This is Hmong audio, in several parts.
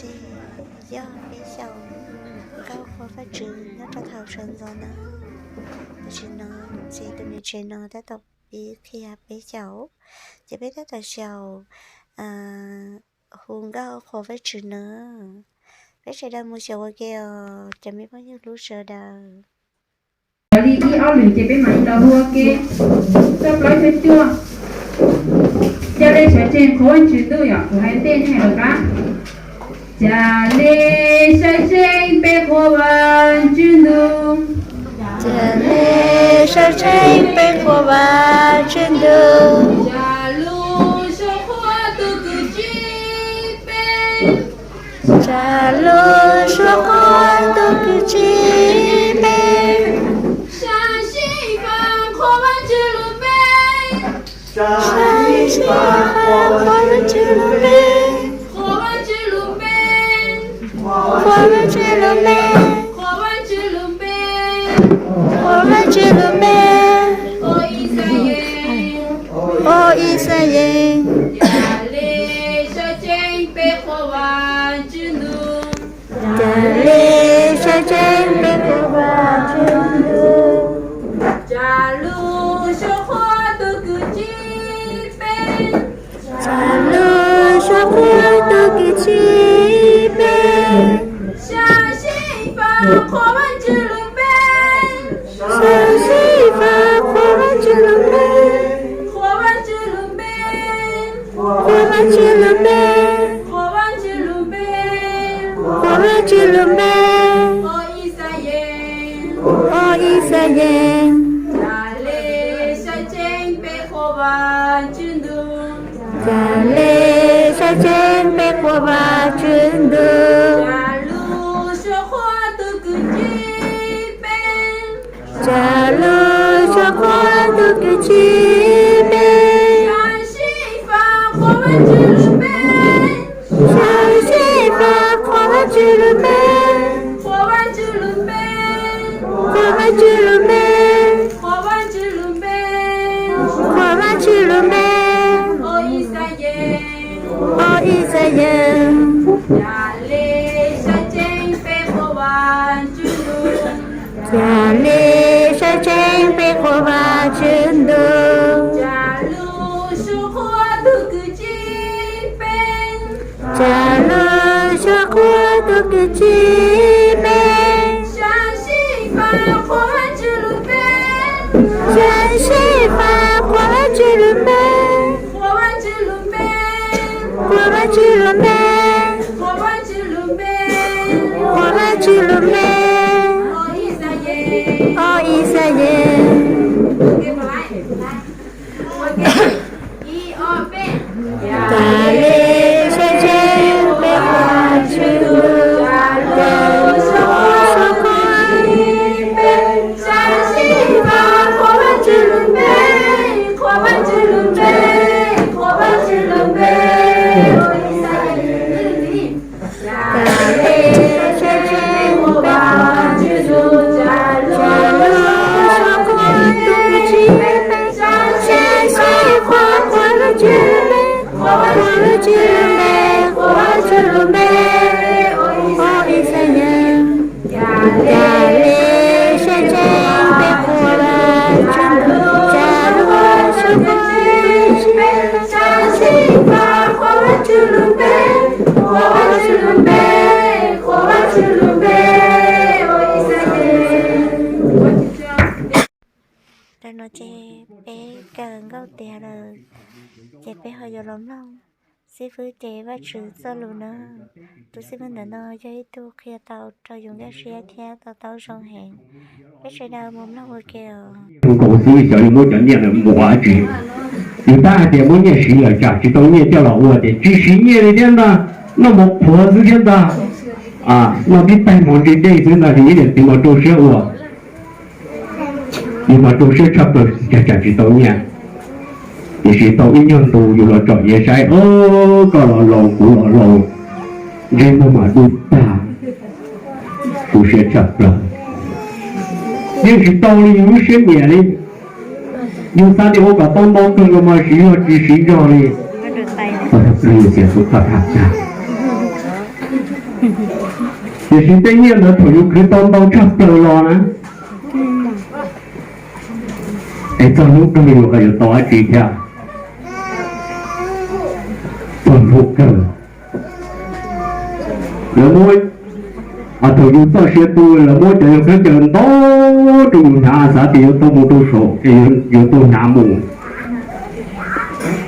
Ces yog peb xyaum nkauj qhuas Vajtswv nyob rau thaum sawv ntxov na. Tam sim no ntxiv tus niam tsev no tab tom pib qhia peb xyaum, ces peb tab tom xyaum hu nkauj qhuas Vajtswv na. Peb sawv daws mus xyaum ua ke os cov me phooj ywg hlub sawv daws. Li ib ob lwm ces peb mam li los hu ua ke. Rau plaub caug cuaj. Cas li sawv tsees qhuas Vajtswv ntuj yom, kuv hais ntej nej hais rov qab. Cas li sawv tsees peb qhuas Vajtswv ntuj. Cas li sawv tsees peb qhuas Vajtswv ntuj. Cas lub suab qhuas tus kwv tij peb. Cas lub suab qhuas tus kwv tij peb. Sab sij fab qhuas Vajtswv lub npe. Sab sij fab qhuas Vajtswv lub npe. Qhuas Vajtswv lub npe. Qhuas Vajtswv lub npe. Qhuas Vajtswv lub npe. Qhuas Vajtswv lub npe. Ua Ixayees. Ua Ixayees. Cas li sawv tsees peb qhuas Vajtswv ntuj. Cas li sawv tsees peb qhuas Vajtswv ntuj. Cas lub suab qhuas tus kwv tij peb. Cas lub suab qhuas tus kwv tij peb. Sab sij fab qhuas Vajtswv lub npe. Sab sij fab qhuas Vajtswv lub npe. Qhuas Vajtswv lub npe. Qhuas Vajtswv lub npe. Qhuas Vajtswv lub npe. Qhuas Vajtswv lub npe. Ua Ixayees. Ua Ixayees. Cas li sawv tsees peb qhuas Vajtswv ntuj. Cas li sawv tsees peb qhuas Vajtswv ntuj. Cas lub suab qhuas tus kwv tij peb. Cas lub suab qhuas tus kwv tij peb. Sab sij fab qhuas Vajtswv lub npe. Sab sij fab qhuas Vajtswv lub npe. Qhuas Vajtswv lub npe. Qhuas Vajtswv lub npe. Qhuas Vajtswv lub npe. Qhuas Vajtswv lub npe. Ua Ixayees. Ua Ixayees. Cas li sawv tsees peb qhuas Vajtswv ntuj. Cas li sawv tsees peb qhuas Vajtswv ntuj. Cas lub suab qhuas tus kwv tij peb. Cas lub suab qhuas tus kwv tij peb. Sab sij fab qhuas Vajtswv lub npe. Sab sij fab qhuas Vajtswv lub npe. Qhuas Vajtswv lub npe. Qhuas Vajtswv lub npe. Qhuas Vajtswv lub npe. Qhuas Vajtswv lub npe. Ua Ixayees. Ua Ixayees. Cas li sawv tsees peb qhuas Vajtswv ntuj. Cas lub suab qhuas tus kwv tij peb. Sab sij fab qhuas Vajtswv lub npe. Qhuas Vajtswv lub npe. Qhuas Vajtswv lub npe. Ua Ixayees. Cas li sawv tsees peb qhuas Vajtswv ntuj. Cas lub suab qhuas tus kwv tij peb. Sab sij fab qhuas Vajtswv lub npe. Qhuas Vajtswv lub npe. Qhuas Vajtswv lub npe. Ua Ixayees. Cas li sawv tsees peb qhuas Vajtswv ntuj. Cas lub suab qhuas tus kwv tij peb. Sab sij fab qhuas Vajtswv lub npe. Qhuas Vajtswv lub npe. Qhuas Vajtswv lub npe. Ua Ixayees. Tam no ces peb kawm nkauj tiav lawm, ces peb ho yuav los mloog xib fwb ces Vajtswv txoj lus na. Tus xib fwb ntawm no yog ib tug qhia tau rau yus nkag siab thiab to taub zoo heev. Peb sawv daws mus mloog ua ke os. Nkaus xwb xyov yus muab cov nyiaj ntawd mus ua dab tsi. Yus tab hais tias muab nyiaj siv lawm tsam tsis tau nyiaj coj los ua ces tsis siv nyiaj li thiab ntag, noj mov qhuav xwb thiab ntag, noj tib tais mov ntse dej xwb ntag, yus ib niam txiv mas rau siab ua. Yus mas rau siab tshaj plaws, cas tsam tsis tau nyiaj. Tiam sis tau ib nyuag ntu yus los tsom iav saib, o, koj los laus kuv los laus, ntsej muag mas dub tag, tu siab tshaj plaws. Yeej tsis tau li yus lub siab nyiam li. Yus xav tias ua kom tau ntau kawg nkaus mas siv yog tsis siv nrog li. Xiam tus koj tham tag. Tiam sis tej nyiaj ntawd thaum yus khwv tau ntau tshaj plaws los na, es txog hnub kawg yus ho yuav tau dab tsi thiab? Txog hnub kawg, lawv muab, thaum yus txoj sia tu lawv muab cov yog khaub ncaws ntau rau yus hnav, xav tias yuav tau mus rau saum es yuav tau hnav mus.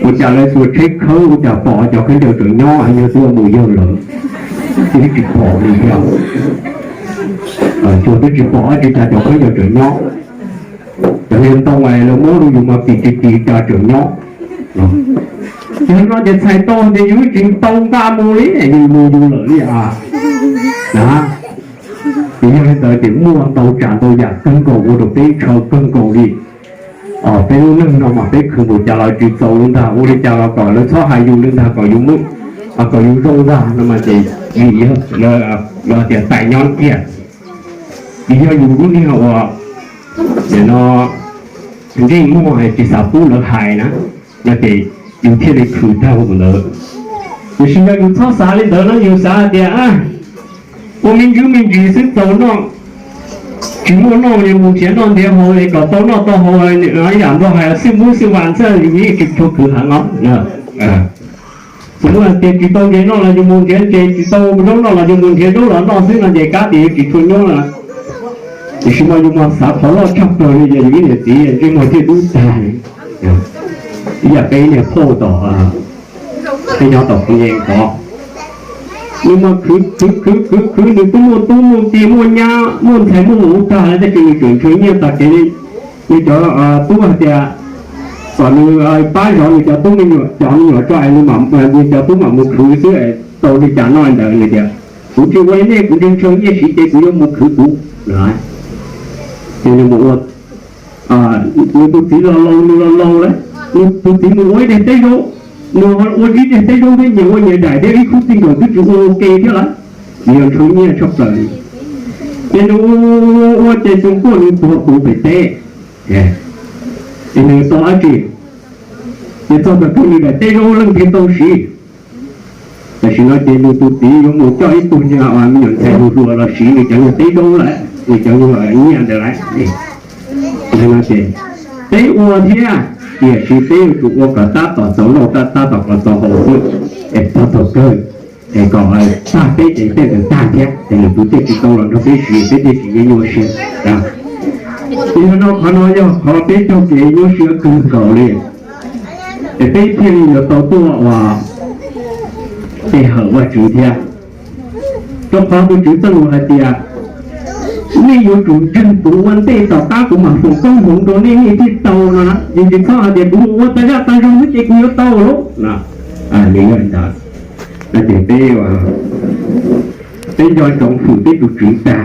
Ua cas lawv xuas tsheb khawb ua cas pom cov khaub ncaws tseem nyob, yog twb mus yawg lawm, twb tsis pom li thiab. Tsuas twb tsis pom dab tsi cas cov khaub ncaws tseem nyob. Cov niag ntoo lawv muab rau yus mas kim tsis kim cas tseem nyob. Yog no ces txhais tau tias yus tsis tau nqa mus li, yus mus yus lawm li a. Na, ces yog li ntawd ces muaj ntau tsav ntau yam kawg nkaus ua rau peb ntshaw kawg nkaus li. Peb lub neej no mas peb khwv npaum cas los tsis txaus li ntag, ua li cas los kom lawv txhob hais yus li ntag, kom yus muaj, kom yus zoo ntag no mas ces vim yog tias tais nyob kiag, vim yog yus lub niag uas no ntsej muag tsis xav pub lawv hais na, no ces yus thiaj li khwv tag ua ntawd. Tiam sis yog yus txhob xav li ntawd no, yus xav hais tias ua me ntsis me ntsis xwb txaus noj, tsis muaj noj li mus nrhiav noj nrhiav haus es kom tau noj tau haus, ib yam nplog hais xwb mub xwb vas xwb, yus yeej tsis tshua khwv heev os. Txawm muaj hais tias tsis tau ntses noj los yus mus nrhiav ntses, tsis tau zaub noj los yus mus nrhiav zaub los noj xwb no ces kab tias yus tsis tshua nyuaj lawm. Tiam sis mas yus mas xav qhov loj tshaj plaws li yog yus ib niam txiv ntsej muag thiaj dub tag li. Ib yam peb niag phauj tom peb nyob tom Phu Nyees tod, nws mas khwv khwv khwv khwv khwv, nws twb muaj tub muaj ki muaj nyab muaj ntxhais muaj muam tag lawm tab sis nws tseem ntshaw nyiaj tag kev li. Nws cov tub hais tias kom nws pab zov nws cov tub me nyuam, cov me nyuam tso es nws, nws cov tub mam mus khwv xwb es tau li cas noj li ntawd. Nws tias kuv tsis ua li nej, kuv ntshaw ntshaw nyiaj siv ces kuv yuav mus khwv kuv. Ces nws mus ua, nws tus txiv los laus, nws los laus lawm, nws tus txiv mus ua ib daim teb zaub, nws ho ua ib daim teb zaub thiab nyias ua nyias daim thiab ib khub txij nkawm twb tsis ua ua ke thiab lawm, nws yog ntshaw nyiaj tshaj plaws li. Ces nws ua ua ces tus nkuaj nws tuag puv pem teb, ces nws tau dab tsi? Ces txog thaum twg nws daim teb zaub leej twg tau siv? Tam sim no ces nws tus txiv yuav mus coj ib tug nyuag me nyuam ntxhais hluas hluas los siv nws cov nyuag teb zaub lawm, nws cov nyuag nyiaj ntawd lawm. Ces peb ua thiab, tiam sis peb yuav tsum ua kom tab tom txaus noj, tab tom kom txaus haus xwb, es txog thaum kawg es kom tag peb ces tej ntawd tag thiab ces nws tus thiaj tsis tau los nrog peb siv, peb thiaj tsis nyuaj siab. Ces yog no qhov no yog qhov peb raug kev nyuaj siab kawg nkaus li, es peb thiaj li yuav tau tuaj ua pe hawm Vajtswv thiab. Rau qhov tus Tswv txoj lus hais tias nej yuav tsum ntseeg kuv ua ntej tom qab kuv mam foom koob hmoov rau nej, nej thiaj tau no na. Yus tsis txhob hais tias kuv mus ua tag zaj tag zog xwb ces kuv yuav tau lauj. Nws yog li ntawd, no ces peb, peb nco ntsoov hwm peb tus Tswv tag,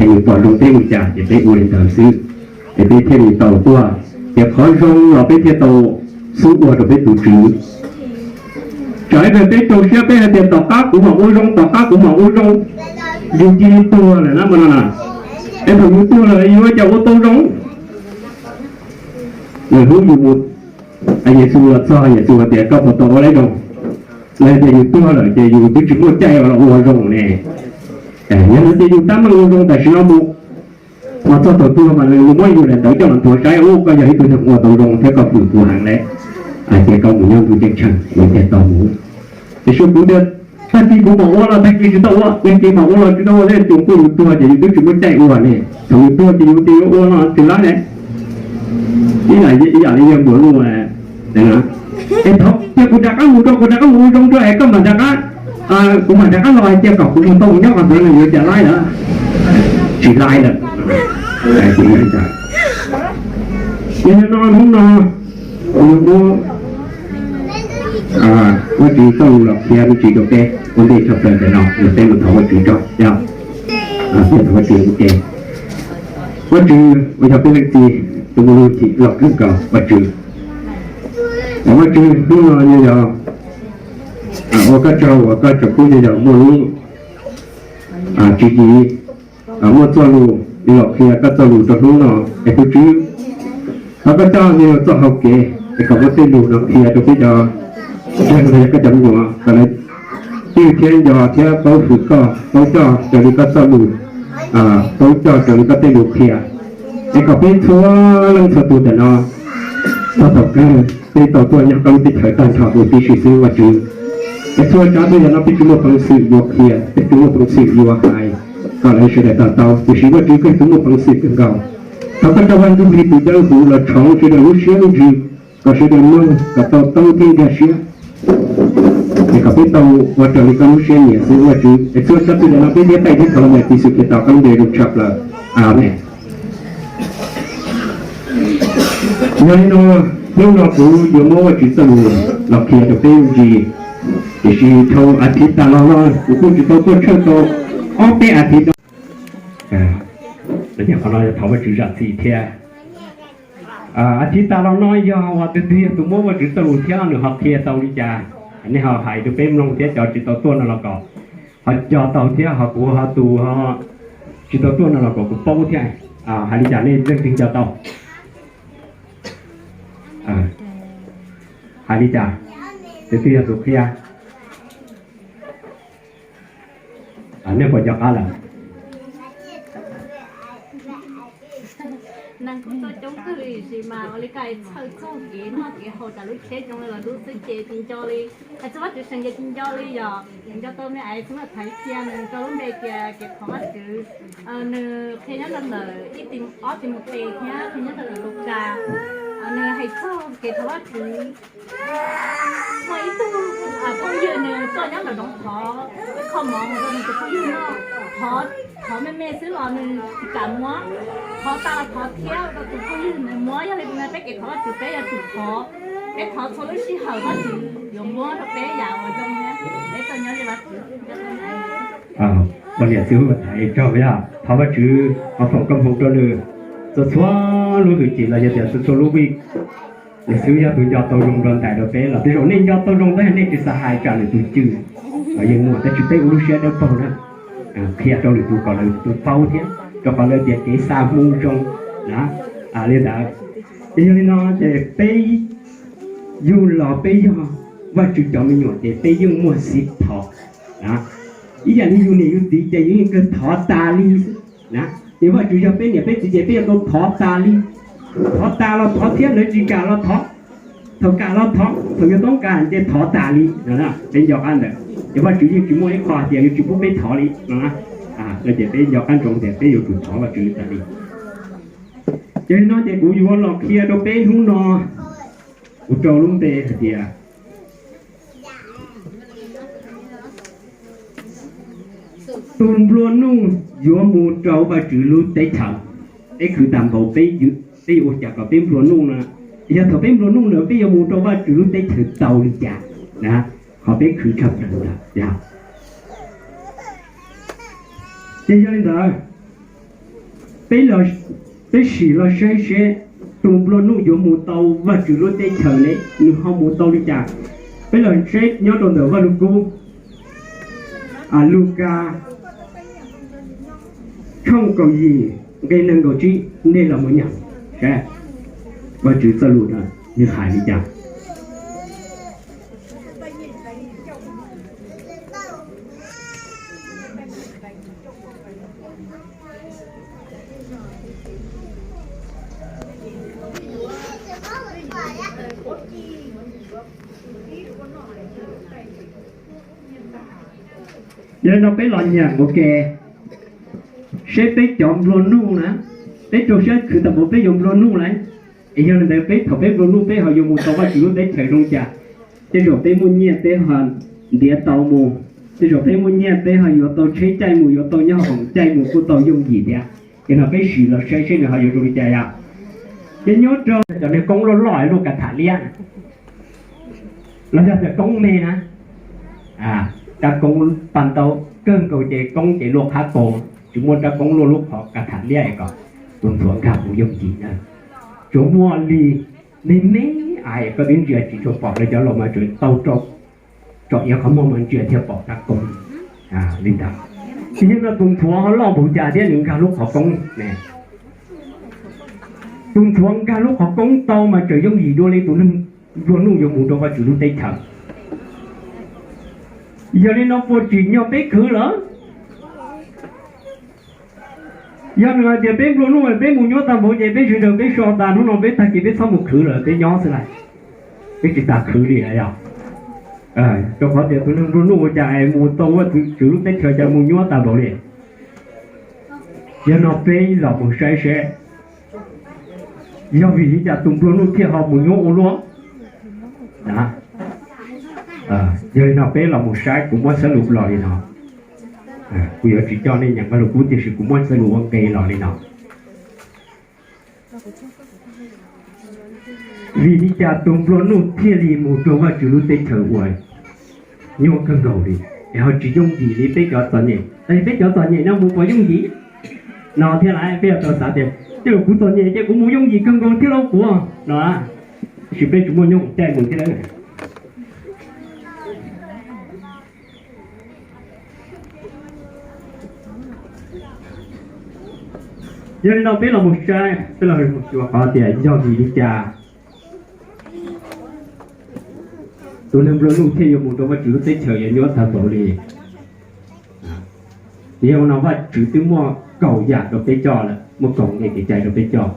es nws pom zoo peb ua cas ces peb ua li ntawd xwb, es peb thiaj li tau tuaj. Ces qhov zoo los peb thiaj tau xub ua rau peb tus Tswv. Tsam ib pliag peb rau siab peb hais tias tom qab kuv mam ua zoo, tom qab kuv mam ua zoo, yus cia li tuag lawm na mas no na. Es thaum yus tuag lawm yus ua cas ua tau zoo? Lwm hnub yus, Yexus los txog, Yexus hais tias koj puas tau ua leb zoo? Lawv tias yus tuag lawm ces yus twb tsis muaj caij los ua zoo ne. Yog lawv tias yus tab meeg ua zoo tam sim no mus, mas txog thaum tuag mas nws muab yus daim ntawv coj los nthuav saib, ub, koj yog ib tug neeg ua tau zoo thiab koj hwm kuv heev lawm, ces koj mus nyob ntuj ceeb tsheej, yus thiaj tau mus. Tiam sis kuv tias tag kis kuv mam ua los tag kis tsis tau ua, tag kis mam ua los tsis tau ua, tus kuj yus tuag ces yus twb tsis muaj caij ua ne. Thaum yus tuag ces yus tias yuav ua no tsis laib ne. Ib yam li yawg Npuas Nuj, es thaum cia kuv rov qab mus rau, kuv rov qab mus ua zoo rau es koj mam rov qab, kuv mam rov qab los hais tias kom kuv mus tau mus nyob qhov ntawd no yuav cas laib lawm? Tsis laib lawm. Ces yog no hnub no kuv yuav muab Vajtswv txoj lus los qhia me ntsis rau peb ua ntej tshaj plaws ntawm no, yog peb mus thov Vajtswv tso, yog peb thov Vajtswv ua ke. Vajtswv uas yog peb leej txiv, tus muaj lub hwj chim loj kawg nkaus, Vajtswv, Vajtswv, hnub no yog ua koj tsaug uas koj tseem pub yog muaj lub tswv yim, muaj txoj lus los qhia koj txoj lus rau hnub no. Es tus Tswv, thov koj coj yog txoj hau kev es kom muaj tej lus no qhia rau peb cov, yog koj cov me nyuam kom lawv Twb thiab nco thiab paub hwm koj, paub coj raws li koj txoj lus, paub coj raws li koj tej lus qhia, es kom peb txhua leej txhua tus ntawm no txog thaum kawg peb tau tuaj nyob koj lub teb chaws tag nrho huv tib si xwb Vajtswv. Es txhua tsav txhua yam no peb tsis muaj peev xwm yuav qhia, peb tsis muaj peev xwm yuav hais kom lawv sawv daws to taub, tiam sis Vajtswv koj yog tus muaj peev xwm kawg nkaus. Thov koj coj Vaj Ntsuj Plig tus dawb huv los tshoob sawv daws lub siab lub ntsws, kom sawv daws mloog kom tau taub thiab nkag siab, es kom peb tau ua raws li koj lub siab nyiam xwb Vajtswv. Es txhua tsav txhua yam no peb ntiab teb thiab thov los ntawm Tswv Yexus Khetos koj lub npe hu tshaj plaws. Amees. Yog li no, hnub no kuv yuav muab Vajtswv txoj lus los qhia rau peb ntsis, tiam sis dhau as thiv tas los no kuv kuj tsis tau tuaj tshawj tau ob peb as thiv no. Qhov no thov Vajtswv zam txim thiab. As thiv tas los no yog uas tus twg yog tus muab Vajtswv txoj lus thiab nws ho qhia tau li cas, nej ho hais rau peb mloog thiab cov tsis tau tuaj no los kom ho nco tau thiab ho kuv ho tus tsis tau tuaj no los kom kuv paub thiab. Hais li cas nej leej twg nco tau? Hais li cas? Tus twg yog tus qhia? Nej puas nco qab lawm? Neeg kuj tuaj coob kawg li, tiam sis mas ua li ko txhawj txog kev noj kev haus tas lub tsheb zoo li los lub xwb ces tsis nco li. Hais txog Vajtswv seem ces tsis nco li, yog nco tau me aiv xwb mas thaiv cia nws rau lub npe tias kev thov Vajtswv. Nws qhia nyob rau ntawm ib Tim, ob Timautes thiab qhia nyob rau ntawm Lukas. Nws hais txog kev thov Vajtswv. Muaj ib tug phooj ywg nws tuaj nyob ntawm zoov thov ib qho mov mus rau nws tus phooj ywg noj, thov, thov me me xwb los nws tsis kam muab, thov tas los thov thiab rau tus phooj ywg nws muab. Yog li ntawd peb kev thov Vajtswv peb yuav tsum thov, peb thov txhua lub sij hawm Vajtswv yuav muab rau peb yam uas zoo thiab peb txawj nyob li Vajtswv. Poj niam xwb thaiv tsaug, thov Vajtswv foom koob hmoov rau nws txhua txhua lub hwm chim los yog tias txhua txhua lub vij. Nws xwb yog tus nco tau zoo nrog ntais rau peb los tej zaum nej nco tau zoo tab sis nej tsis xav hais tsam lwm tus cwm los yeej muaj, tab sis peb ua lub siab dawb paug na, qhia rau lwm tus kom lwm tus paub thiab rau qhov lawv tias kev xa hmoo zoo na. Li ntawd, yog li no ces peb yug los peb yog Vajtswv cov me nyuam ces peb yeej muaj xiv thov na. Ib yam li yus niam yus txiv ces yus yeej kawg thov tas li xwb na. Ces Vajtswv yog peb niam peb txiv ces peb yuav tau thov tas li. Thov tas los thov thiab, lawv tsis kam los thov. Thaum kam los thov, thaum yuav toob kas ces thov tas li no. Peb nco qab ntawd, ces Vajtswv yeej tsis muaj ib qho hais tias yuav tsis pub peb thov li no. Ces peb nco qab ntsoov tias peb yuav tsum thov Vajtswv tas li. Ces no ces kuv yuav los qhia rau peb hnub no, kuv rau lub npe hais tias tus nplua nuj yuav mus rau Vajtswv lub teb chaws. Peb khwv tag npaum peb, peb yuav ua cas kom peb nplua nuj na? Yog thaum peb nplua nuj lawm peb yuav mus rau Vajtswv lub teb chaws tau li cas na? Qhov peb khwv tshaj plaws ntawd. Ces yog li ntawd, peb, peb sim los saib seb tus nplua nuj yuav mus tau Vajtswv lub teb chaws ne nws ho mus tau li cas. Peb los saib nyob rau ntawm Vaj Lug Kub, Lukas tshooj kaum yim nqe nees nkaum tsib, nej los mus nyeem saib Vajtswv txoj lus no nws hais li cas. Yog li no peb los nyeem ua ke seb peb cov nplua nuj na, peb rau siab khwv tau puas peb yuav nplua nuj lawm. Es yog li ntawd peb thaum peb nplua nuj peb ho yuav mus tau Vajtswv lub teb chaws zoo cas? Tej zaum peb muaj nyiaj peb ho ntiav tau mus, tej zaum peb muaj nyiaj peb ho yuav tau tsheb caij mus, yuav tau nyoob hoom caij mus kuj tau yooj yim thiab. Ces no peb sim los saib seb nws ho yuav zoo li cas yom. Ces nyob rau cov niag koob loj loj luaj kav tham liab los yog tias koob me na, rab koob paj ntaub kawg nkaus ces koob ces luaj qhab kaus, tsis muaj rab koob luaj lub qhov kav tham liab es kom tus ntxhuav nkag mus yooj yim na. Tsuas muaj li me me ais koj twb ntsia tsis tshua pom, lawv cov laus mas tsuas tau tsom iav qhov muag mas ntsia thiaj pom rab koob li ntawd. Ces yog no tus ntxhuav ho loj npaum cas thiab nws nkag lub qhov koob ne? Tus ntxhuav nkag lub qhov koob tau mas tseem yooj yim dua li tus neeg nplua nuj yuav mus rau Vajtswv lub teb chaws. Yog li no puas tsim nyog peb khwv lawm? Yog nws hais tias peb nplua nuj peb mus nyuab tag npaum ces peb sawv daws peb so tas hnub no peb tag kis peb txhob mus khwv lawm peb nyob xwb lawm, peb tsis tas khwv li yog. Rau qhov tias tus neeg nplua nuj ua cas es mus tau Vajtswv lub teb chaws cas mus nyuab tag npaum li. Yog no peb los mus saib seb yog vim li cas tus nplua nuj thiaj ho mus nyuab ua luaj. Yog li no peb los mus saib, kuv muab xab lus los li no. Kuv yuav tsis coj nej nyeem Vajluskub tiam sis kuv muab xab lus ua nqe los li no. Vim li cas tus nplua nuj thiaj li mus rau Vajtswv lub teb chaws uas nyuaj kawg nkaus li, es ho tsis yooj yim li peb cov txom nyem? Peb cov txom nyem no mus puas yooj yim no thiab lawm? Peb yuav tau xav tias tej zaum kuv txom nyem ces kuv mus yooj yim kawg nkaus thiab lauj kuv no, tab sis peb tsis muaj nyob caij mus thiab. Yog li no peb los mus saib, peb los mus xyuas qhov tias yog vim li cas tus neeg nplua nuj thiaj yuav mus rau Vajtswv lub teb chaws yuav nyuaj tag npaum li. Yog no Vajtswv twb muaj kaum yam rau peb coj lawm, muaj kaum nqe kev cai rau peb coj.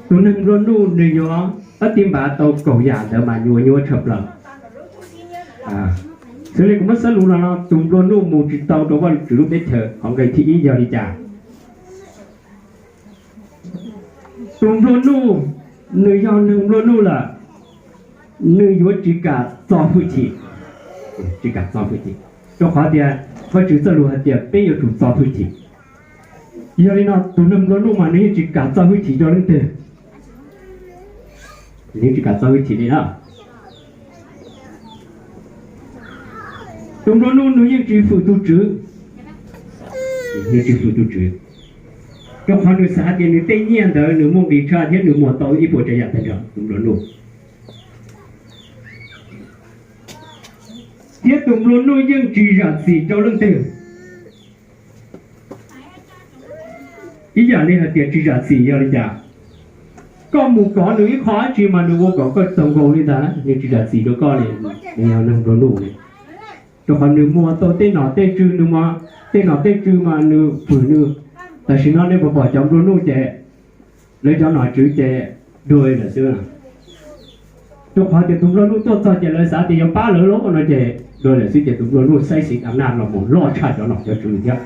Tus neeg nplua nuj nws yuav tab ti npav tau kaum yam ntawd mas yuav nyuaj tshaj plaws. Xws li kuv muab xab lus los no, tus nplua nuj mus tsis tau rau Vajtswv lub teb chaws, qhov nqe thib ib yog li cas? Tus nplua nuj, nws yog neeg nplua nuj lawm, nws yuav tsis kam txo hwj chim, tsis kam txo hwj chim, rau qhov tias Vajtswv txoj lus hais tias peb yuav tsum txo hwj chim. Yog li no tus neeg nplua nuj mas nws yeej tsis kam txo hwj chim rau leej twg, nws yeej tsis kam txo hwj chim li na. Tus nplua nuj nws yeej tsis hwm tus Tswv, nws tsis hwm tus Tswv, rau qhov nws xav hais tias nws tej nyiaj ntawd nws muaj nqis tshaj thiab nws muag tau ib puas tsav yam tag nrho, tus nplua nuj. Thiab tus nplua nuj yeej tsis zam txim rau leej twg. Ib yam li hais tias tsis zam txim yog li cas? Koj mus kov nws ib qho dab tsi mas nws ua kom koj txaus nkaus li ntag, nws tsis zam txim rau koj li. Nws yog neeg nplua nuj li, rau qhov nws muag tau tej nom tej tswv, nws muag tej nom tej tswv mas nws hwm nws. Tam sim no nej puas pom cov nplua nuj ces lawv cov nom tswv ces dua lawm xwb. Rau qhov tias tus nplua nuj tuaj txog ces lawv xav tias yuav pab lawv lauj no ces dua lawm xwb, ces tus nplua nuj xaiv xiv a naj los mus loj tshaj cov nom cov tswv thiab,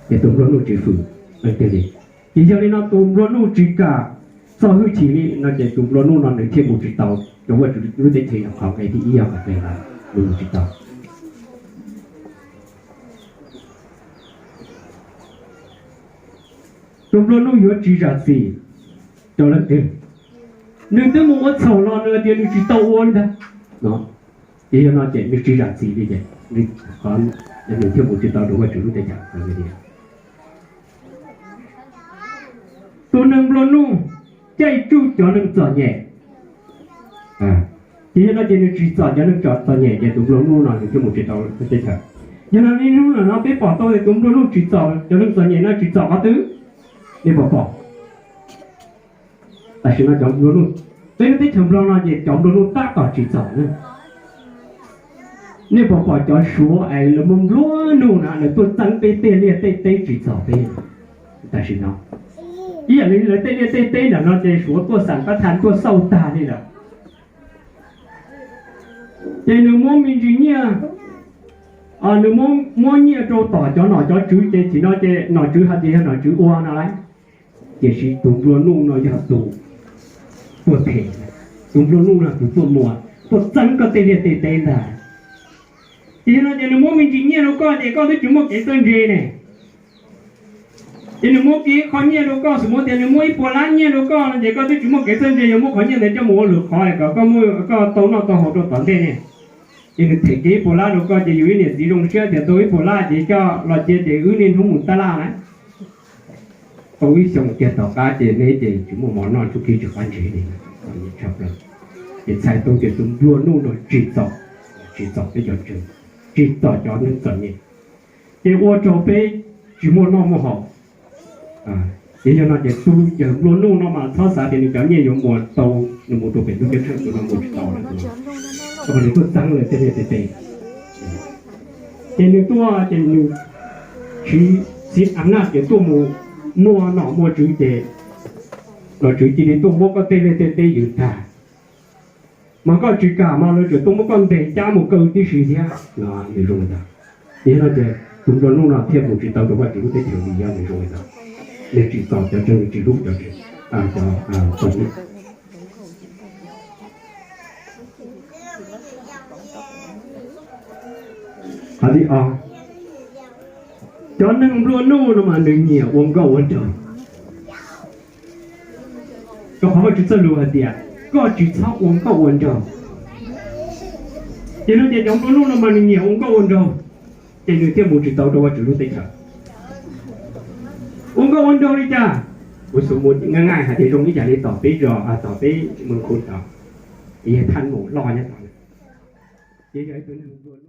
ces tus nplua nuj tsis hwm leej twg li. Ces yog li no tus nplua nuj tsis kam txo hwj chim li no ces tus nplua nuj no nws thiaj mus tsis tau rau Vajtswv lub teb chaws, yog qhov nqe thib ib yog qhov nqe ntawd, nws mus tsis tau. Tus nplua nuj yuav tsis zam txim rau leej twg. Nws twb mus ua txhaum los nws tias nws tsis tau ua li ntag no, ces yog no ces nws tsis zam txim li ces nws thiaj mus tsis tau rau Vajtswv lub teb chaws. Tus neeg nplua nuj caij tsuj cov neeg txom nyem, ces yog no ces nws tsis txom cov neeg txom nyem ces tus nplua nuj no nws thiaj mus tsis tau lub teb chaws. Yog no niaj hnub no peb pom tau tias tus nplua nuj tsis txom cov neeg txom nyem no tsis txom qhov twg? Nej puas pom? Tam sim no cov nplua nuj, peb lub teb chaws Nplog no ces cov nplua nuj tab tom tsis txom na. Nej puas pom cov Suav es lawv muaj nplua nuj na lawv tuaj txeeb peb tej liaj tej teb tsis txom peb? Tam sim no ib yam li lawv tej liaj tej teb ntawm no ces Suav tuaj xam pab thas tuaj xauj tag li lawm. Ces nws muab me ntsis nyiaj, nws muab nyiaj rau tom cov nom cov tswv ces thim no ces nom tswv hais tias yog nom tswv ua no lauj. Tiam sis tus nplua nuj no yog tus tuaj them, tus nplua nuj no tus tuaj muas tuaj txeeb koj tej liaj tej teb ntag. Ces yog no ces nws muab me ntsis nyiaj rau koj ces koj twb tsis muaj kev txawj ntse ne. Ces nws muab kiag qhov nyiaj rau koj, xum muab tias nws muab ib puas lab nyiaj rau koj no ces koj twb tsis muaj kev txawj ntse yuav muab qhov nyiaj ntawd coj mus ua lwm qhov kom koj muaj koj tau noj tau haus rau tom ntej ne. Ces nws them kiag ib puas lab rau koj ces yus ib niam txiv zoo siab tias tau ib puas lab ces coj los cia ces wb niaj hnub mus tab laj na. Tau ib xyoos kiag tom qab ces neb ces tsis muaj mov noj tsuj kev tsis qab ntsev li. Ces txhais tau tias tus nplua nuj no tsis txom, tsis txom peb cov ntseeg, tsis txom cov neeg txom nyem, ces ua rau peb tsis muaj noj muaj haus. Ces yog no ces tus yawg nplua nuj no mas txhob xav tias nws cov nyiaj yuav muas tau, nws mus rau pem ntuj ceeb tsheej tus no mus tsis tau lawm, rau qhov nws tuaj txeeb lawv tej liaj tej teb. Ces nws tuaj ces nws siv, siv a naj ces tuaj mus muaj nom muaj tswv ces nom tswv cia li tuaj muab koj tej liaj tej teb yws tag. Mas koj tsis kam mas lawv tseem tuaj muab koj ntes cab mus kaw tib si thiab no, nws zoo li ntawd. Yog no ces tus nplua nuj no thiaj mus tsis tau rau Vajtswv lub teb chaws li, yog nws zoo li ntawd, nws tsim txom cov tsev, nws tsis hlub cov tsev, cov txom nyem. Qhov thib ob, cov neeg nplua nuj no mas nws nyiam ua nkauj ua nraug. Rau qhov Vajtswv txoj lus hais tias koj tsis txhob ua nkauj ua nraug. Ces no ces cov nplua nuj no mas nws nyiam ua nkauj ua nraug, ces nws thiaj mus tsis tau rau Vajtswv lub teb chaws. Ua nkauj ua nraug li cas? Kuv xav muab nqaij nqaij hais tias zoo ib yam li tom peb zos, tom peb mus khu tod, yog thaj num loj nyob tod, ces yog ib tug neeg